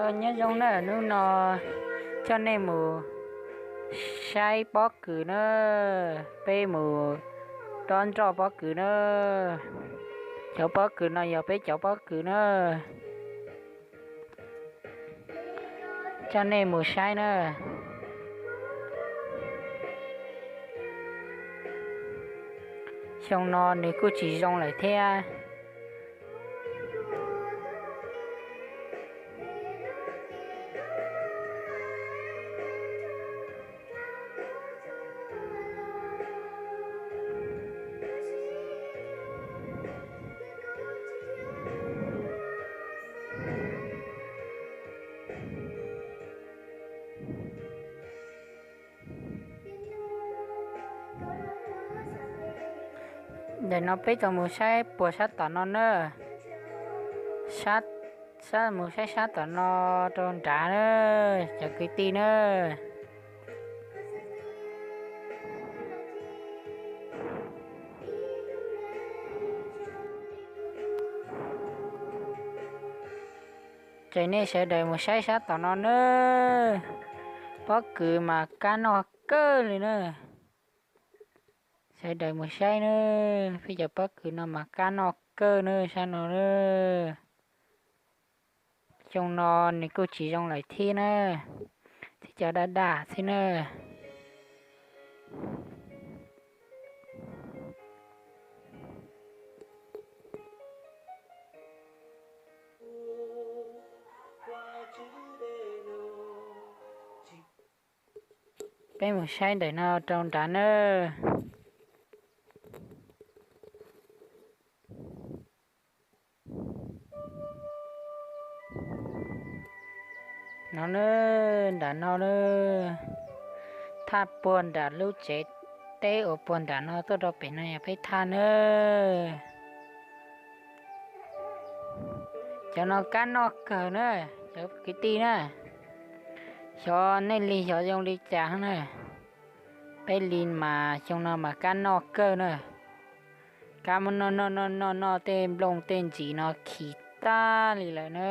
Nyob zoo na, hnub no coj nej mus saib pob kws na, peb mus dob nroj pob kws na. Cov pob kws no yog peb cov pob kws na. Coj nej mus saib na. Xyoo no nws kuj tsis zoo lawm thiab. Ntawm no peb tau mus saib puag sab tom no na. Sab, sab mus saib sab tom no rau nrad na, cov kwv tij na. Ces nej sawv daws mus saib sab tom no na. Pob kws mas kab noj kawg li na. Sawv daws mus saib na, peb cov pob kws no mas kab noj kawg na sab no na. Xyoo no nws kuj tsis zoo lawm thiab na, thiab cov daj daj xwb na. Peb mus saib ntawm no rau nrad na. No na, nram no na, thaj puag nram lub tsev teb uas puag nram no tuaj rau pem no yog peb thaj na. Cov no kab noj kawg na, cov kwv tij na. Xyov nej li xyov zoo li cas na. Peb li mas xyoo no mas kab noj kawg na. Kab muab noj noj noj noj noj tej nplooj tej ntsis no khis tag li lawm na.